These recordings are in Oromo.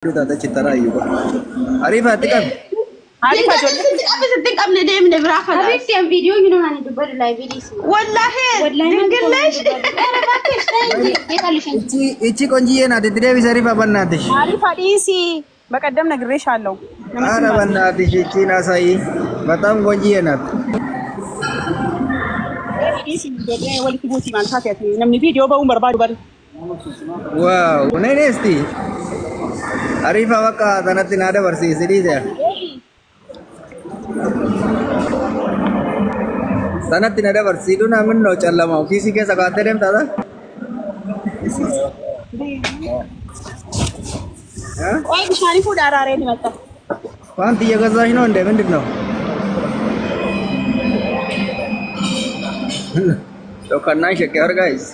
Taate achi taraayyuu ba. Ariifaatti qabi. Arifa Dingalee ijoollee. sitti qabe sitti hin qabne deemne biraa kalaas. Habibti an viidiyoo hin ani dubbadhu laayibii Wallaahi Wallahi dingilleesh. እባክሽ ተይ እንጂ የት አለሽ አንቺ? Ichi ichi ቆንጅዬ ናት። itti deebisi ariifa በእናትሽ። አሪፋ ዲሲ በቀደም ነግሬሻለሁ። ኧረ በእናትሽ ይቺን አሳይ። በጣም ቆንጅዬ ናት። ዲሲ ijoollee walitti buutii maal taate ati namni viidiyoo ba'uun barbaadu bari. Waaw ነይ ነይ እስቲ ariifa bakka sanatti naa dabarsiisi dhiise. Sanatti na dabarsiidhu naa minnoo callama kiisii keessa kaa'attee deemtaa ta'a? Qoy bishaanii fuudha araaree ni maxxa. ፓንት እየገዛሽ ነው እንዴ? ምንድን ነው? ዶካና ሸቀር ጋይስ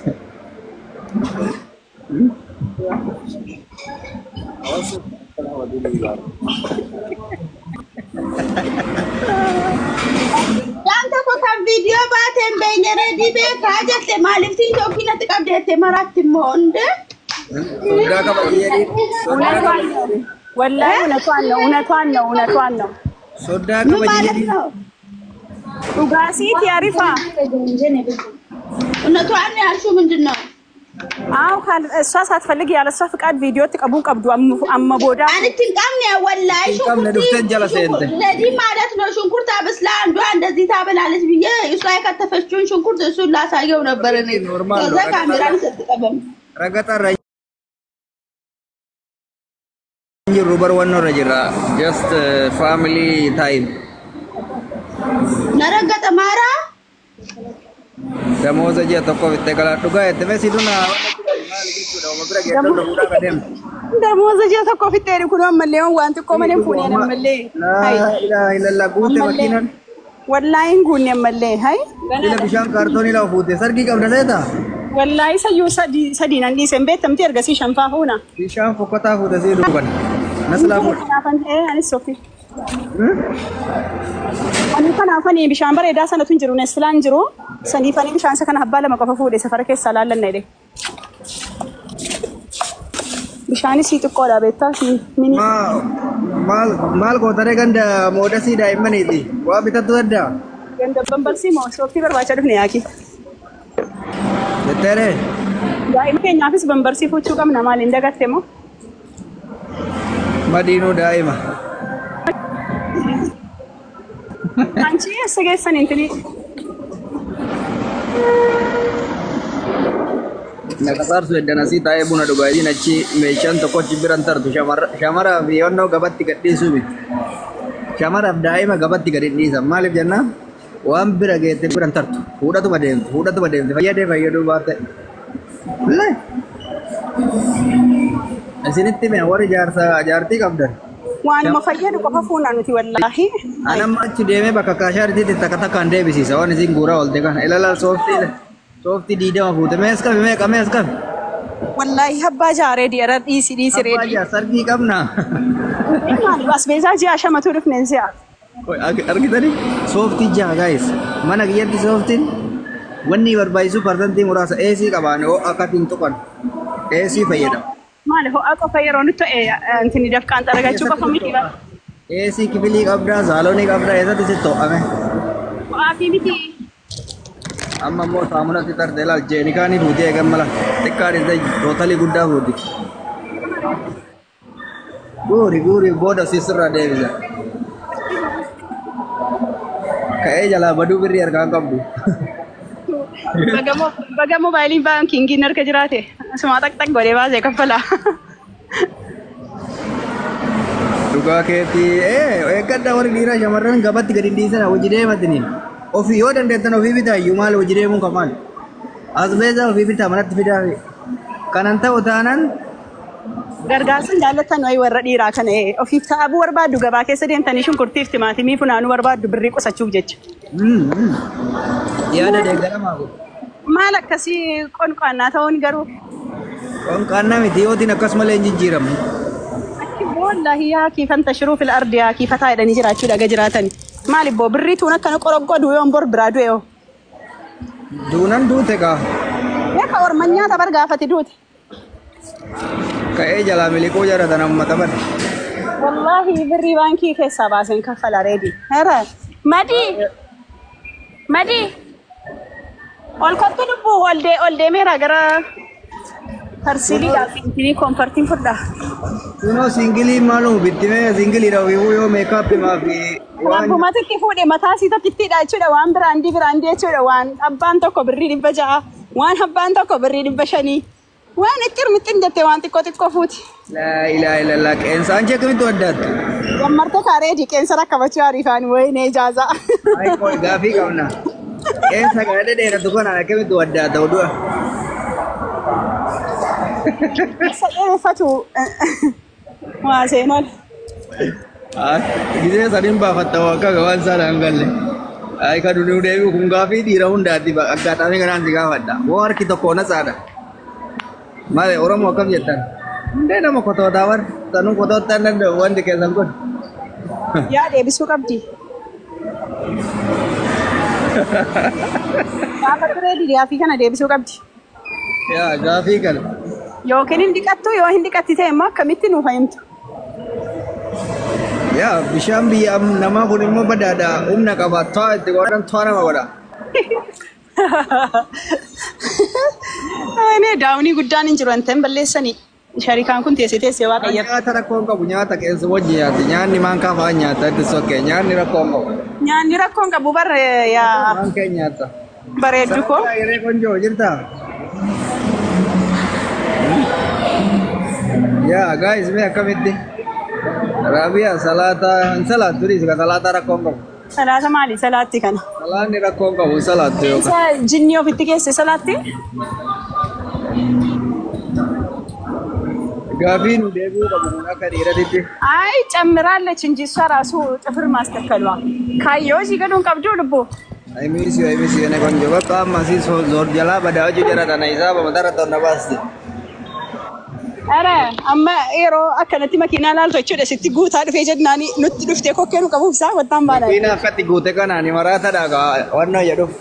Waan tokko kan viidiyoo baateen beeyne reedii beekaa jette maaliif tiiktookii natti qabde jettee maraatti immoo hundee. ሶዳ ቀበየሪ ሶዳ እውነቷን ነው ወላሂ እውነቷን ነው እውነቷን ነው እውነቷን ነው። ሶዳ ምን ማለት ቀበየሪ ነው? ዱጋሲቲ አሪፋ እውነቷን ነው ያልሽው ምንድን ነው? አዎ እሷ ሳትፈልግ ያለ እሷ ፍቃድ ቪዲዮ ትቀቡን ቀብዱ አመ ቦዳ Ani itti hin qabne wallahi Hin qabne ሽንኩርት dhufteen jala seente. ለዚህ ማለት ነው። ሽንኩርት አበስላ አንዷ እንደዚህ ታበላለች ብዬ እሷ የከተፈችውን ሽንኩርት እሱን ላሳየው ነበር እኔ። ኖርማል ነው። ከዛ ካሜራን ስትቀበም ረገጠ jiru bar wannan irra jira just family time ነረገጠ ማራ damooza ji'a tokko bittee galaa dhugaa jette mee siduna maal jechuudha oma bira geettan dhuguudhaa ka deemtu ደሞዝ ji'a tokko fixxee kun ammallee waan xiqqoo malee hin fuuneen ammallee. laa ilaaha illallah guute makiinan Wallaahi hin guunne ammallee hay ila bishaan kaartoonii lama fuute sargii qabda seeta wallaahi sayyuu sadii nan dhiise hin beektamti ergasii shanfaa fuuna. bishaan fokkotaa fuute sii duuban naslaa fuute Kanaafan anis sofi. Ani kanaafani bishaan bareedaa sanatu hin jiru nestilaan jiru saniifanii bishaan isa kana abbaa lama qofa fuudhe safara keessaa laallanna jedhe. Bishaanis sii xiqqoodha beektaa sii mini. Maal maal gootaree ganda moodasii daa'immaniiti waa bitattu addaa Ganda bambarsii moo sooftii barbaacha dhufne yaaki. jetteeree Daa'ima keenyaafis bambarsii fuuchuu qabna maal hin dagatte moo? madiinuu daa'ima Anchi eessa geessan intini? Naqasaarsu eddan asii taa'ee buna dhugaatiin achi meeshaan tokkochi biran tartu shamaraaf yoonnoo gabatti gadhiisuu miti. Shamaraaf daa'ima gabatti gadi dhiisan maaliif jennaan waan bira geette biran tartu fuudhatuma deemtu fuudhatuma deemtu fayyadee fayyaduu baate. Wallahi. Isinitti mee warri jaarsa jaartii qabdan. Waanuma fayyadu qofa fuuna nuti wallaahi. An amma achi deemee bakka kaashaartiitti takka takkaan deebisiisa waan isin guuraa oolte kana ilaalaa sooftii sooftii diidama fuute mees qabi meeqa mees qabi. Wallaahi abbaa jaaree di'ara dhiisi dhiisi Abbaa reedii. jaa sargii qabnaa. Maali asbeezaa ji'a shamatu dhufneen si'a. Argitanii sooftii jaha gaayis mana kiyyatti sooftiin wanni barbaachisu parsantii muraasa eesii qabaan hoo akkatti hin tuqan eesii fayyadamu. Maali ho'a qofa yeroo nutti ta'e intini dafqaan xaragachuu qofa miti bara. Eesii kifilii qabdaa saalonii qabdaa eessatti si to'ame. Ho'aa fi miti. Amma immoo saamunatti tarte ilaal jeenikaanii fuutee eegan mala xiqqaan isa tootalii guddaa fuuti. Guuri guuri booda sisirraa deebisa. Ka'ee jalaa baduu birrii harkaan qabdu. Baga moobaayiliin baankiingiin harka jiraate asumaa xaqxaq godhee baasee kaffala. Dhugaa keetii eeggadha warri dhiiraa shamarran gabatti gadi hin dhiisana hojii deematiniin. Ofii yoo dandeettan ofii bitaa iyyuu maal hojii deemuun kan maal. Asbeezaa ofii bitaa manatti fidaa. Kanan ta'u taanaan Gargaarsa jaallattan wayi warra dhiiraa kana ofiif ta'abuu barbaaddu gabaa keessa deemtanii shunkurtiif timaatimii funaanuu barbaaddu birrii qusachuuf jecha. Yaada deeggaramaa kun. Maal akkasii qonqaannaa ta'uun garuu Qonqaannaa miti yootiin akkasumallee hin jijjiiramu. Achi wallahi yaa kiifan tashiruu fil ardi yaa kiifataa jedhanii jiraachuu dhaga jiraatani. Maal ibboo birrii tuun akkana qoroggodhu yoon bor biraa du'e hoo. Duunan duute kaa. Beeka orman nyaata bar gaafati duute. Ka'ee jalaa miliquu jara tan ummata bada. Wallaahi birrii baankii keessaa baaseen kaffala reedi. Hara. Madii. Madii. Ol kottu lubbuu ol deemeera gara Tarsiiliidhaa fi intinii koompartiin fudhaa. Kunoo singilii maaluma bittimee singiliidha ofii yoo meekaappii fi waan Rabbumatu itti fuudhe mataa isii tokkittiidha jechuudha waan biraandii biraandii jechuudha waan abbaan tokko birrii 600 waan abbaan tokko birrii 500 waan itti hirmixxin jettee waan xiqqoo xiqqoo fuuti. Laa ilaaha illallah qeensa anchi akkamitti waddaattu? Gammarte kaaree qeensa rakkabachuu ariifaan wayinee ijaazaa. Ay qoy gaafii qabna. Qeensa kana dhedheeratu kanaan akkamitti waddaata oduu? Isa dheereffatu waa seenol. Gisee saniin baafatta akka waan isaan hin galle. Ay kan nu deebi'u kun gaafii dhiira hundaati akkaataamii kanaan si gaafadha. Woo harki tokko na saadha. Maali Oromoo akkam jettan? Hundee nama kotootaa war sanuu kotootaa hin danda'u wanti keessan kun. Yaa deebisuu qabdi. Gaafa turee gaafii kana deebisuu qabdi. Yaa gaafii kana. Yookiin hin dhiqattu yoo hin dhiqatti ta'e immoo akkamitti nuuf himtu? Yaa bishaan biyya namaa kun immoo badaadha humna qaba to'a itti godhan to'a nama godha. Inni daawunii guddaan hin jiru wanta hin balleessanii. Sharikaan kun teessee teessee waaqayyo. Nyaata rakkoo hin qabu nyaata qeensa wajji nyaati nyaanni maankaa fa'aa nyaata itti sokkee nyaanni rakkoo hin qabu. Nyaanni rakkoo hin qabu barre yaa Maankee nyaata. bareeddu koo. Yeree konjoo jirtaa? Yaa guys mee akkamitti? Raabiyaa salaataa hin salaattu dhiisi ka salaataa rakkoo hin qabu. Salaata maali salaatti kana? Salaanni rakkoo hin qabu hin salaattu yookaan. Isa jinni ofitti geesse salaatti? Gaafii nu deebi'uu qabu kun akka dhiiratitti. አይ ጨምራለች እንጂ እሷ ራሱ ጥፍር ማስተከሏ ካየው እዚህ ገዱን ቀብዶ ልቦ I miss you, I miss you, ne konjo. Bakka amma si zor jalaa badaa hojii jara tana isaa bamatara tonna baasti. ኧረ አማ yeroo akkanatti makiinaa laaltu jechuudha sitti guutaa dhufee jennaani nutti dhuftee kokkee nu qabuuf isaa wattaan baana. Makiina akkatti guute kanaan maraatadha wannoo jedhuuf.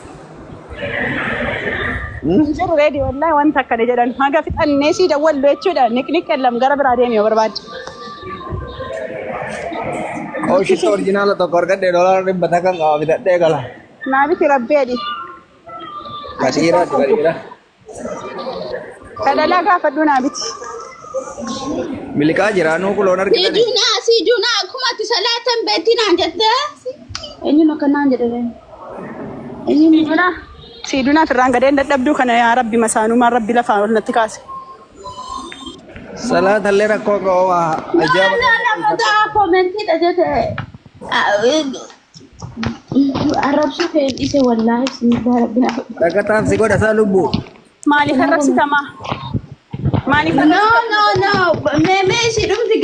Jiru reedi wallahi wanta akkana jedhan haga fixannee sii dawwallu jechuudha niqniq ellam gara biraa deemi yoo barbaadde. Ooshitti orjinaala tokko argadhee $100 kan qaba bitadhee gala. Naa biti rabbeedhi. Ka dhiiraati ka dhiira. Kadhalaa gaafadhu naa biti. Miliqaa jiraanuu kuloon argitani. Siidunaa siidunaa akkuma ati salaatan beektii naan jettee. Eenyuun akka naan jedhe? Eenyuun? Siidunaa siidunaa firraan gadeen dadhabduu kana yaa rabbi masaanumaan rabbi lafaa ol natti kaase. Salaatallee rakkoo qabu No, ajaa'iba. no, namoota koomentiidha jette. Arrabsuu kee dhiise wallaahi bismillah rabbina. Dhaqataaf si godha isaa lubbuu. Maaliif arrabsitamaa? Maaliif No, arrabsitamaa? no, no. Meemee ishii dhumti.